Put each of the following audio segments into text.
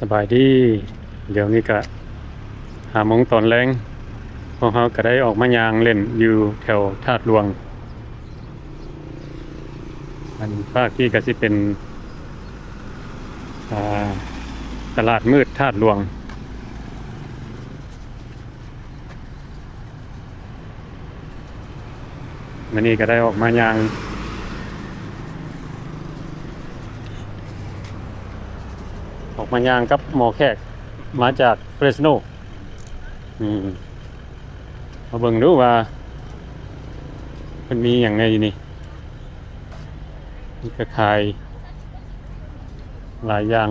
ສະບາຍດີ, ດຽວນີ້ກະຫ້າໂມງຕອນແລງ, ພວກເຮົາກະໄດ້ອອກມາຍ່າງເລ່ນຢູ່ແຖວທາດຫຼວງ. ອັນຟາກທີ່ກະຊິເປັນ ອ່າ ຕະຫຼາດມືດທາດຫຼວງ. ມື້ນີ້ກະໄດ້ອອກມາຍ່າງ ອອກມາຍ່າງກັບໝໍແຂກ ມາຈາກເຟຣສໂນ. ອືມ ມາເບິ່ງດູວ່າເພິ່ນມີຫຍັງແດ່ຢູ່ນີ້. ມີກະຂາຍຫຼາຍຢ່າງ.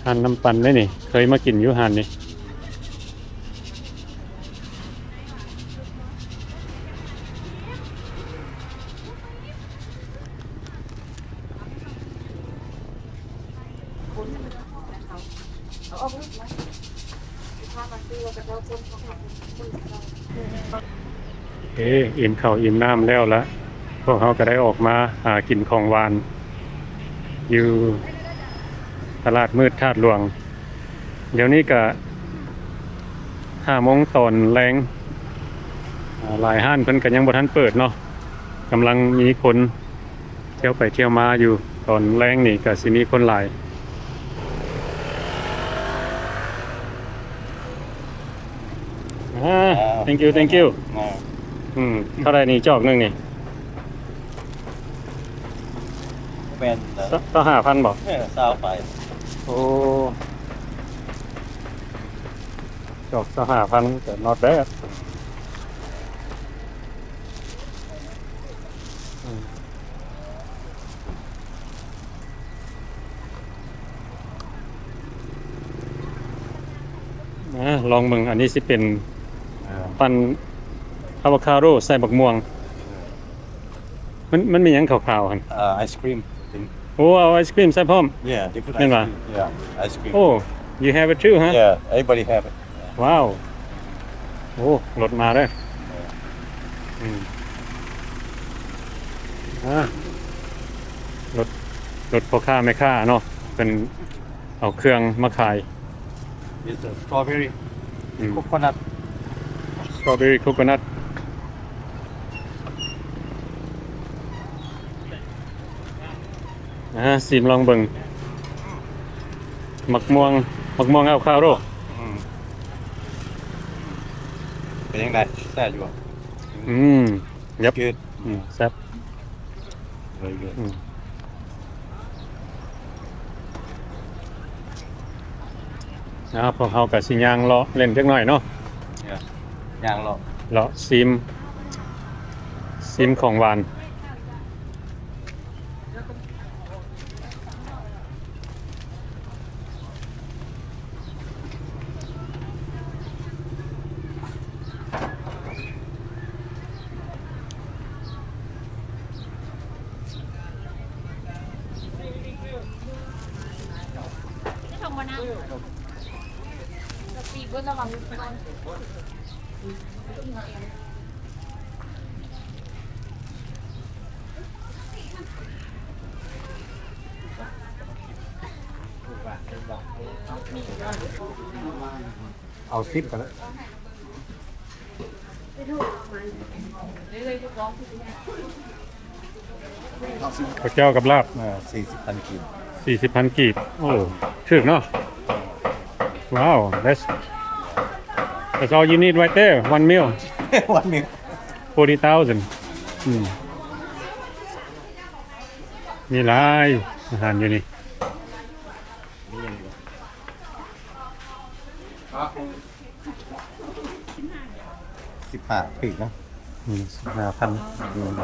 ຮ້ານນ້ຳປັ່ນເດ້ນີ້, ເຄີຍມາກິນຢູ່ຮ້ານນີ້. ເອີ ອີ່ມເຂົ້າອີ່ມນ້ຳແລ້ວລະ, ພວກເຮົາກະໄດ້ອອກມາຫາກິນຂອງຫວານຢູ່ຕະຫຼາດມືດທາດຫຼວງ. ດຽວນີ້ກະຫ້າໂມງຕອນແລງ, ອາ ຫຼາຍຮ້ານເພິ່ນກະຍັງບໍ່ທັນເປີດເນາະ, ກຳລັງມີຄົນ ທ່ຽວໄປທ່ຽວມາຢູ່, ຕອນແລງນີ້ກະຊິມີຄົນຫຼາຍ. ອາ thank you, thank you. ອາ ອືມ ເທົ່າໃດນີ້ ຈອກໜຶ່ງນີ້? ແມ່ນ ຊາວຫ້າພັນບໍ? ເອີ ຊາວປາຍ. ໂອ້ ຈອກຊາວຫ້າພັນກະ not bad. ອືມ ອາ ລອງເບິ່ງ, ອັນນີ້ຊິເປັນ ອາ ປັ່ນອາໂວຄາໂດໃສ່ບັກມ່ວງ. ມັນ ມັນມີຫຍັງຂາວໆຫັ້ນ? ເອີ ໄອສຄຣີມ. ໂອ້ ເອົາໄອສຄຣີມໃສ່ພ້ອມ. Yeah, different ice cream. Yeah, ice cream. Oh, you have it too, huh? Yeah, everybody have it. ວ້າວ ໂອ້ ລົດມາເດີ. ເອີ ອືມ ອາ ລົດ ລົດພໍ່ຄ້າແມ່ຄ້າເນາະ, ເພິ່ນເອົາເຄື່ອງມາຂາຍ. It's a strawberry, ອືມ coconut. Strawberry coconut. ອາ ຊີມລອງເບິ່ງ ໝາກມ່ວງ ໝາກມ່ວງອາໂວຄາໂດ. ອືມ ເປັນຈັ່ງໃດ? ແຊບຢູ່ບໍ່? ອືມ Yep. Good. ອືມ ແຊບ. Very good. ອືມ ອາ ພວກເຮົາກະຊິຍ່າງເລາະເລ່ນຈັກໜ້ອຍເນາະ. ຍ່າງເລາະ ເລາະຊີມ ຊີມຂອງຫວານ. ເອົາສິບກໍໄດ້. ເຂົ້າເຈົ້າກັບລາບ ເອີ ສີ່ສິບພັນກີບ. ສີ່ສິບພັນກີບ. ໂອ້ ຖືກເນາະ. Wow, that's, that's all you need right there, one meal. One meal. Forty thousand. ອືມ ມີຫຼາຍອາຫານຢູ່ນີ້. ສິບຫ້າ ຖືກເນາະ. ອືມ ສິບຫ້າພັນ. ອືມ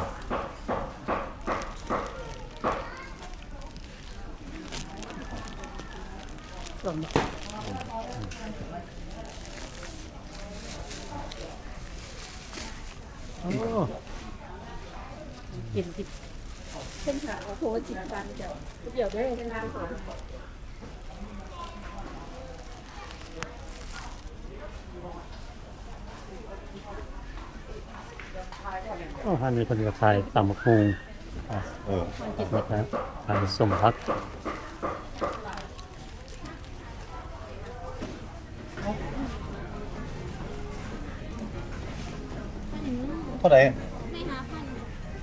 ໂອ້ ກິນສິບ ເພິ່ນຫາເອົາໂທສິບພັນເຈົ້າ ດຽວເດີ. ເ ໂອ້ ຮ້ານນີ້ເພິ່ນກໍຂາຍຕຳບັກຫຸ່ງ ເອີ ແລ້ວກໍຂາຍສົ້ມຜັກ. ເທົ່າໃດ? ໃຫ້ຫ້າພັນ.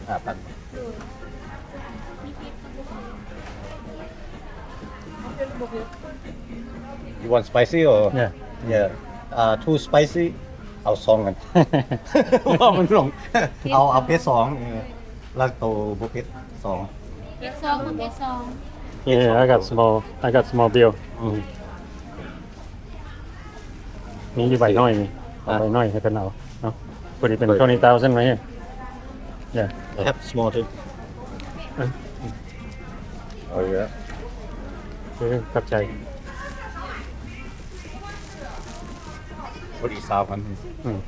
ຫ້າພັນ. You want spicy or? Yeah. Yeah. Uh, too spicy. ເອົາສອງອັນ ເວົ້າມັນຫຼງ ເອົາ ເອົາເຜັດສອງ ເອີ ແລ້ວໂຕບໍ່ເຜັດສອງ. ເຜັດສອງ ເຜັດສອງ. Yeah, I got small, I got small bill. ອືມ ມີຢູ່ໃບນ້ອຍນີ້ ເອົາໃບນ້ອຍໃຫ້ເພິ່ນເອົາເນາະ. ຜູ້ນີ້ເປັນ twenty thousand right here. Yeah. I have small too. ເອີ ເອີ ຂອບໃຈ. ພໍດີຊາວພັນ. ອືມ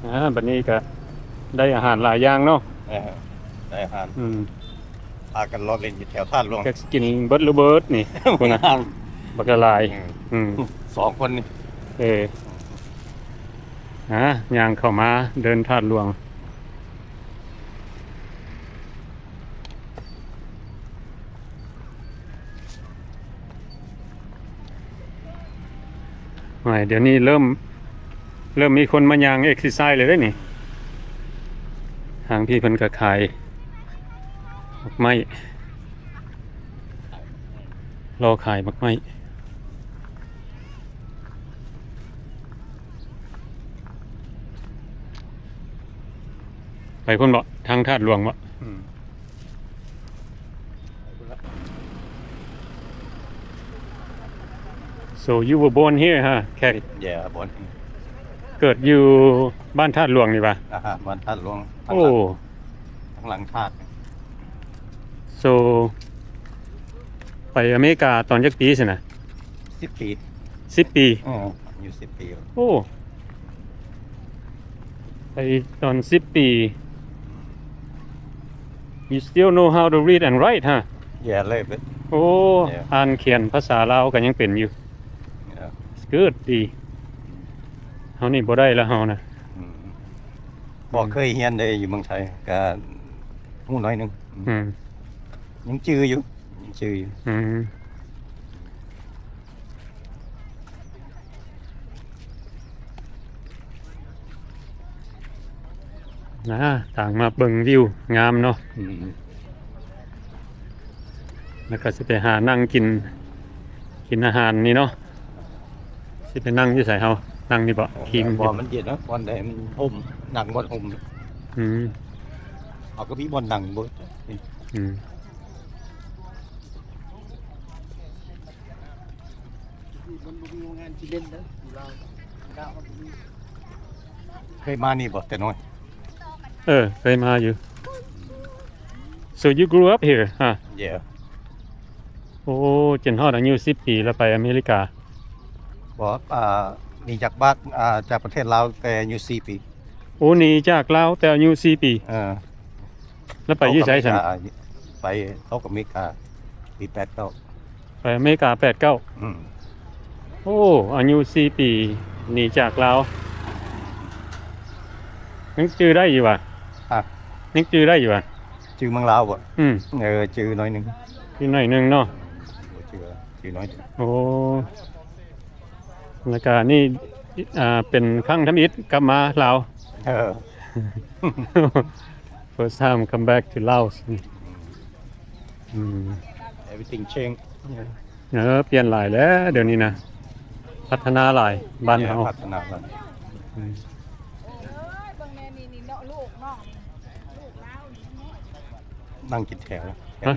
ອ່າ ບັດນີ້ກະໄດ້ອາຫານຫຼາຍຢ່າງເນາະ. ເອີ ໄດ້ອາຫານ. ອືມ ພາກັນເລາະຫຼິ້ນຢູ່ແຖວທາດຫຼວງ. ຈັກຊິກິນເບິດຫຼືເບິດນີ້ ພຸ້ນນະ ບັກຫຼາຍ. ອືມ ອືມ ສອງຄົນນີ້. ເອີ ຫາ ຍ່າງເຂົ້າມາເດີ່ນທາດຫຼວງ. ໂອ້ຍ ດຽວນີ້ເລີ່ມ ເລີ່ມມີຄົນມາຍ່າງເອັກເຊີໄຊແລ້ວເດ້ນີ້. ທາງພີ້ເພິ່ນກໍຂາຍໝາກໄມ້ ລໍຂາຍໝາກໄມ້. ໄປພຸ້ນເບາະ ທາງທາດຫຼວງເບາະ? ອືມ So you were born here, huh, Kat? Yeah, born here. ເກີດຢູ່ບ້ານທາດຫຼວງນີ້ຫວາ? ອ່າຮະ ບ້ານທາດຫຼວງ. ໂອ້ ທາງຫຼັງທາດ. So ໄປອາເມລິກາຕອນຈັກປີຊັ້ນນະ? ສິບປີ. ສິບປີ? ເອີ ອາຍຸສິບປີ. ໂອ້ ໄປຕອນສິບປີ. You still know how to read and write, huh? Yeah, a little bit. ໂອ້ yeah. ອ່ານຂຽນພາສາລາວກໍຍັງເປັນຢູ່. Yeah. It's good. ດີ. ເຮົານີ້ບໍ່ໄດ້ລະເຮົານະ. ອືມ ບໍ່ເຄີຍຮຽນເດ້ ຢູ່ເມືອງໄທ ກໍຮູ້ໜ້ອຍໜຶ່ງ. ອືມ ຍັງຈື່ຢູ່ ຍັງຈື່ຢູ່. ອືມ ນາ ຕ່າງມາເບິ່ງວິວງາມເນາະ. ອືມ ແລ້ວກໍຊິໄປຫານັ່ງກິນ ກິນອາຫານນີ້ເນາະ. ຊິໄປນັ່ງຢູ່ໃສເຮົາ? ນັ່ງນີ້ບໍ່? ເອີ ພິງ ບໍ່ ມັນເຢັນເນາະ ບ່ອນໃດມັນຮົ່ມ ນັ່ງບ່ອນຮົ່ມ. ອືມ ເອົາ ກໍມີບ່ອນນັ່ງບໍ່? ອືມ ມັນບໍ່ມີໂຮງງານຊິເຫຼັ້ນເດີ ຢູ່ລາວ ລາວເຮົາບໍ່ມີ. ເຄີຍມານີ້ບໍ່ແຕ່ນ້ອຍ? ເອີ ເຄີຍມາຢູ່. So you grew up here, huh? Yeah. ໂອ້ ຈົນຮອດອາຍຸສິບປີແລ້ວໄປອາເມລິກາ. ບໍ່ ອ່າ ໜີຈາກບ້ານ ອ່າ ຈາກປະເທດລາວແຕ່ອາຍຸສີ່ປີ. ໂອ້ ໜີຈາກລາວແຕ່ອາຍຸສີ່ປີ. ເອີ ແລ້ວໄປຢູ່ໃສຊັ້ນ? ໄປອາເມລິກາ ໄປອາເມລິກາປີແປດເກົ້າ. ໄປອາເມລິກາແປດເກົ້າ. ອືມ ໂອ້ ອາຍຸສີ່ປີ ໜີຈາກລາວ. ຍັງຈື່ໄດ້ຢູ່ຫວາ? ຮະ? ຍັງຈື່ໄດ້ຢູ່ຫວາ? ຈື່ເມືອງລາວບໍ່? ອືມ ເອີ ຈື່ໜ້ອຍໜຶ່ງ. ຈື່ໜ້ອຍໜຶ່ງເນາະ. ບໍ່ຈື່ ຈື່ໜ້ອຍໜຶ່ງ. ໂອ້ ແລ້ວກະນີ້ ອ່າ ເປັນຄັ້ງທຳອິດກັບມາລາວ. ເອີ First time come back to Laos. ອືມ Everything change. ເອີ ປ່ຽນຫຼາຍແລ້ວດຽວນີ້ນະ ພັດທະນາຫຼາຍບ້ານເຮົາ. ພັດທະນາຫຼາຍ. ອືມ ນັ່ງກິນແຖວ. ຮະ?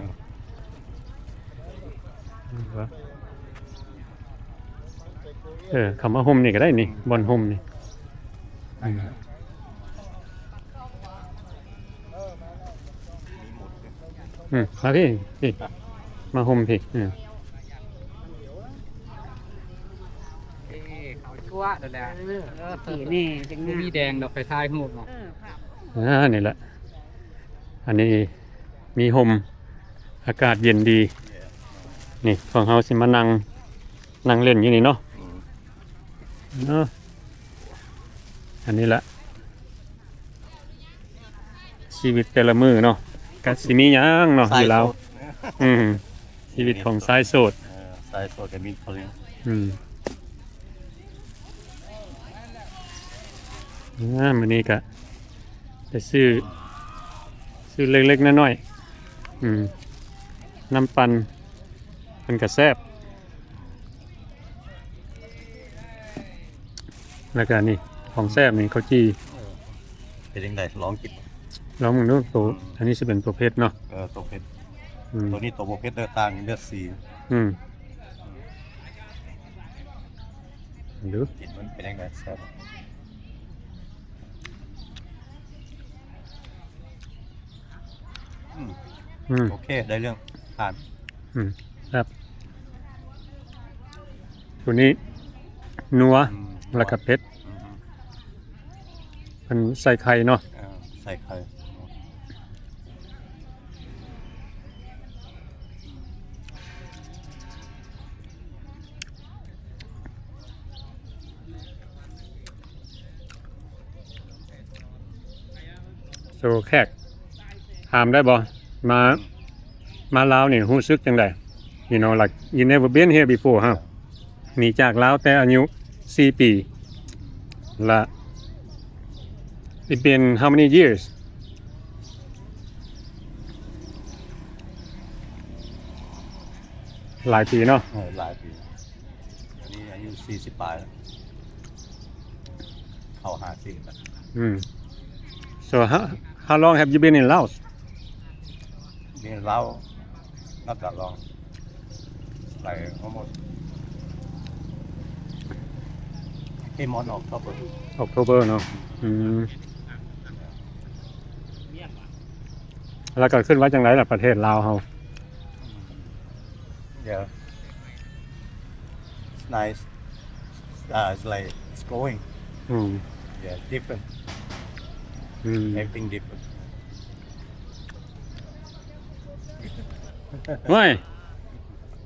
ເອີ ເຂົ້າມາຮົ່ມນີ້ກໍໄດ້ນີ້ ບ່ອນຮົ່ມນີ້. ອືມ ມີໝົດເດ້. ອືມ ມາພີ້ ພີ້ ມາຮົ່ມພີ້ ອືມ ເອີ ເຂົ້າຊົ່ວແລ້ວແຫຼະ ເອີ ເອີ ເອີ ນີ້ຈັ່ງ ບໍ່ມີແດງດອກ ໄປຖ່າຍຮູບເນາະ ເອີ ອ່າ ນີ້ແຫຼະ ອັນນີ້ມີຮົ່ມ ອາກາດເຢັນດີ ນີ້ ພວກເຮົາຊິມານັ່ງ ນັ່ງຫຼິ້ນຢູ່ນີ້ເນາະ ອືມ ເນາະ ອັນນີ້ແຫຼະ ຊີວິດແຕ່ລະມື້ເນາະ ກະຊິມີຫຍັງເນາະ ຢູ່ລາວ ອືມ ຊີວິດຂອງຊາຍໂສດ ເອີ ຊາຍໂສດກະມີເທົ່ານີ້ ອືມ ອ່າ ມື້ນີ້ກະໄປຊື້ ຊື້ເລັກໆນ້ອຍໆ ອືມ ນ້ຳປັ່ນ ເພິ່ນກະແຊບ ແລ້ວກະນີ້ ຂອງແຊບນີ້ ເຂົ້າຈີ່ ເອີ ເປັນຈັ່ງໃດ ລອງກິນ ລອງເບິ່ງດູ ໂຕ ອືມ ອັນນີ້ຊິເປັນໂຕເຜັດເນາະ ເອີ ໂຕເຜັດ ອືມ ໂຕນີ້ໂຕບໍ່ເຜັດເດີ ຕ່າງເລືອກສີ ອືມ ເບິ່ງດູ ກິນມັນເປັນຈັ່ງໃດ ແຊບ ອືມ ອືມ ໂອເຄ ໄດ້ເລື່ອງ ຜ່ານ ອືມ ແຊບ ໂຕນີ້ນົວ ອືມ ແລ້ວກະເຜັດ ອືມ ເພິ່ນໃສ່ໄຂ່ເນາະ ເອີ ໃສ່ໄຂ່ ໂຊ ແຂກ ຖາມໄດ້ບໍ່ ມາ ມາລາວນີ້ຮູ້ສຶກຈັ່ງໃດ you know like you never been here before huh ໜີຈາກລາວແຕ່ອາຍຸສີ່ປີ ລະ it been how many years ຫຼາຍປີເນາະ ເອີ ຫຼາຍປີ ອັນນີ້ອາຍຸສີ່ສິບປາຍແລ້ວ ເຂົ້າຫ້າສິບແລ້ວ ອືມ so how how long have you been in Laos? Been in Laos not that long, like almost came on October. October ເນາະ ອືມ ແລ້ວກໍຄິດວ່າຈັ່ງໃດລະ ປະເທດລາວເຮົາ? Yeah. It's nice. Uh, it's like it's growing. ອືມ Yeah, different. ອືມ Everything different. ໂອ້ຍ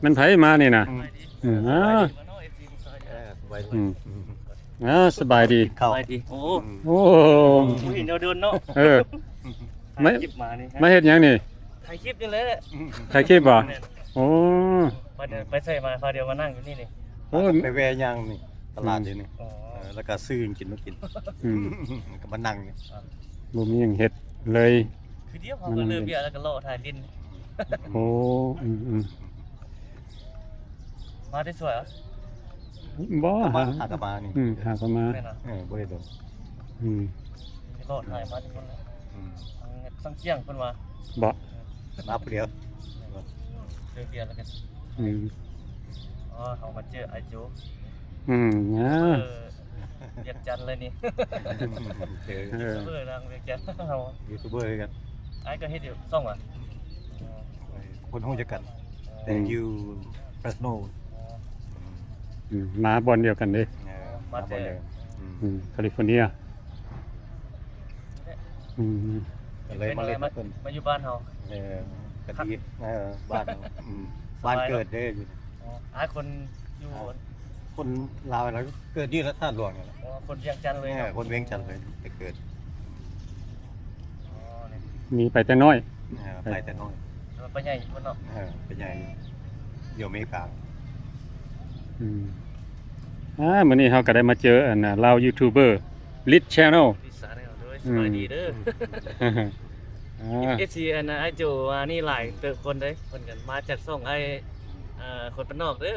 ແມ່ນໃຜມານີ້ນະ? ອືມ ອືມ ເອີ ສະບາຍດີ ອືມ ອ່າ ສະບາຍດີ ເຂົ້າ ສະບາຍດີ ໂອ້ ໂອ້ ບໍ່ເຫັນໂດນເນາະ ເອີ ມາ ມາເຮັດຫຍັງນີ້? ຖ່າຍຄລິບນີ້ແຫຼະ ຖ່າຍຄລິບບໍ່? ແມ່ນ ໂອ້ ໄປໃສມາ ພາດຽວມານັ່ງຢູ່ນີ້ນີ້ ໂອ້ ໄປແວ່ຍ່າງນີ້ ຕະຫຼາດຢູ່ນີ້ ອໍ ເອີ ແລ້ວກໍຊື້ຫຍັງກິນມາກິນ ອືມ ກໍມານັ່ງນີ້ ບໍ່ມີຫຍັງເຮັດເລີຍ ຄືດຽວເຮົາກໍເລີກວຽກແລ້ວກໍເລາະຖ່າຍຫຼິ້ນ ໂອ້ ອືມໆ ມາແຕ່ສວຍ ບໍ່ ຫາ ຫາກັບມານີ້ ອືມ ຫາກັບມາ ແມ່ນຫວາ? ເອີ ບໍ່ໄດ້ດົນ ອືມ ເລາະຖ່າຍມາແຕ່ພຸ້ນແຫຼະ ອືມ ທາງສັງຊຽງເພິ່ນວ່າ ບໍ່ ມາຜູ້ດຽວ ເລີກວຽກແລ້ວກໍ ອືມ ອໍ ເຮົາມາເຈີອ້າຍໂຈ ອືມ ອ່າ ເອີ ວຽງຈັນເລີຍນີ້ ເຈີ ເອີ ຢູທູບເບີນຳວຽງຈັນເຮົາ ຢູທູບເບີຄືກັນ ອ້າຍກໍເຮັດຢູ່ຊ່ອງຫວາ? ຄົນຮູ້ຈັກກັນ ແຕ່ຢູ່ເຟຣສໂນ ອໍ ອືມ ມາບ່ອນດຽວກັນເດ້ ເອີ ມາ ມາບ່ອນດຽວ ແຕ່ ອືມ ອືມ ຄາລິຟໍເນຍ ອືມ ກໍເລີຍມາເຫຼັ້ນກັບເພິ່ນ ມາຢູ່ບ້ານເຮົາ ເອີ ກໍດີ ເອີ ບ້ານເຮົາ ອືມ ສະບາຍເນາະ ບ້ານເກີດເດ້ ອໍ ອ້າຍຄົນຢູ່ ຄົນລາວລະເກີດຢູ່ທາດຫຼວງນີ້ແຫຼະ ອໍ ຄົນວຽງຈັນເລີຍເນາະ ເອີ ຄົນວຽງຈັນເລີຍ ໄປເກີດ ອໍ ນີ້ ມີໄປແຕ່ນ້ອຍ ເອີ ໄປແຕ່ນ້ອຍ ແຕ່ວ່າໄປໃຫຍ່ຢູ່ພຸ້ນເນາະ ເອີ ໄປໃຫຍ່ຢູ່ ຢູ່ອາເມລິກາ ອືມ ອ່າ ມື້ນີ້ເຮົາກໍໄດ້ມາເຈີ ອັນ ລາວຢູທູບເບີ ລິດແຊນແນວ ລິດແຊນແນວ ໂດຍ ອືມ ສະບາຍດີເດີ ອ່າ ເອັຟຊີ ອັນ ອ້າຍໂຈວ່ານີ້ຫຼາຍເຕີບຄົນເດ້ ເພິ່ນກັນມາຈາກຊ່ອງອ້າຍ ອ່າ ຄົນບ້ານນອກເດີ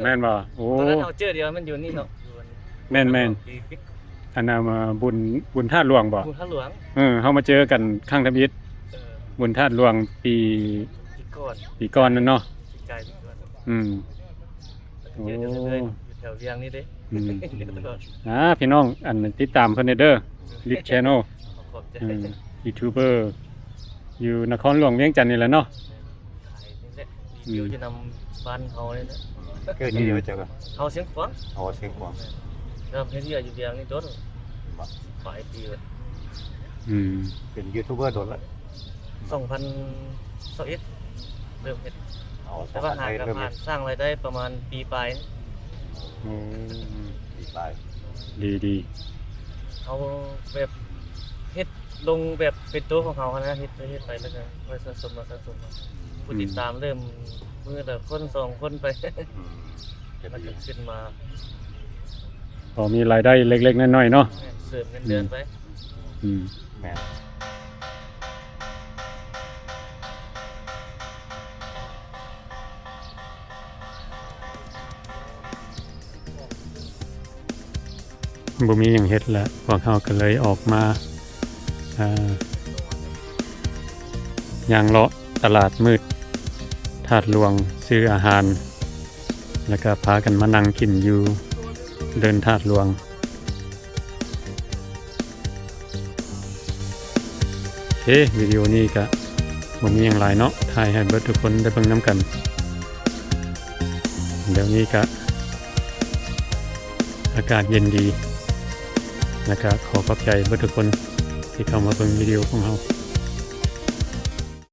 ແມ່ນບໍ່? ໂອ້ ຕອນນັ້ນເຮົາເຈີດຽວມັນຢູ່ນີ້ເນາະ ຢູ່ອັນ ແມ່ນໆ ປີ ປີ ອັນນັ້ນ ບຸນ ບຸນທາດຫຼວງບໍ່? ບຸນທາດຫຼວງ ເອີ ເຮົາມາເຈີກັນຄັ້ງທຳອິດ ເອີ ບຸນທາດຫຼວງປີ ປີກ່ອນ ປີກ່ອນນັ້ນເນາະ ປີກາຍປີກ່ອນ ອືມ ເຈີກັນເລື້ອຍໆ ໂອ້ ຢູ່ແຖວວຽງນີ້ເດ້ ອືມ ອ່າ ພີ່ນ້ອງ ອັນ ຕິດຕາມເພິ່ນແດ່ເດີ ລິດແຊນແນວ ຂອບໃຈ ອືມ ຢູທູບເບີ ຢູ່ນະຄອນຫຼວງວຽງຈັນນີ້ແຫຼະເນາະ. ຂາຍນີ້ແຫຼະ ອືມ ຢູ່ ຢູ່ນຳບ້ານເຮົານີ້ແຫຼະ. ເກີດຢູ່ທີ່ໃດເຈົ້າກໍ? ເຮົາຊຽງຂວາງ. ອໍ ຊຽງຂວາງ. ແມ່ນ. ແລ້ວເຮັດວຽກຢູ່ວຽງນີ້ດົນ ປາຍປີແລ້ວ. ອືມ ເປັນຢູທູບເບີດົນລະ? ສອງພັນຊາວເອັດ ເລີ່ມເຮັດ. ອໍ ແຕ່ວ່າຫາກໍຜ່ານ ສຮ້າງລາຍໄດ້ປະມານປີປາຍ. ໂອ້ ປີປາຍ. ດີໆ. ເຮົາແບບເຮັດລົງແບບເປັນໂຕຂອງເຮົາຫັ້ນນະ ເຮັດໄປ ເຮັດໄປ ແລ້ວກໍຄ່ອຍສະສົມມາ ສະສົມມາ. ອືມ ຜູ້ຕິດຕາມເລີ່ມມື້ລະຄົນສອງຄົນໄປ. ອືມ ມັນກໍຂຶ້ນມາ ພໍມີລາຍໄດ້ເລັກໆນ້ອຍໆເນາະ. ແມ່ນ ເສີມເງິນເດືອນໄປ. ອືມ ອືມ ແມ່ນ. ບໍ່ມີຫຍັງເຮັດແລ້ວ ພວກເຮົາກໍເລີຍອອກມາ ເອີ ຍ່າງເລາະຕະຫຼາດມືດທາດຫຼວງ ຊື້ອາຫານ ແລ້ວກໍພາກັນມານັ່ງກິນຢູ່ເດີ່ນທາດຫຼວງ. ເຄ ວິດີໂອນີ້ກະບໍ່ມີຫຍັງຫຼາຍເນາະ ຖ່າຍໃຫ້ເບິດທຸກຄົນໄດ້ເບິ່ງນຳກັນ. ດຽວນີ້ກະອາກາດເຢັນດີ ແລ້ວກະຂໍຂອບໃຈເບິດທຸກຄົນທີ່ເຂົ້າມາເບິ່ງວິດີໂອຂອງເຮົາ.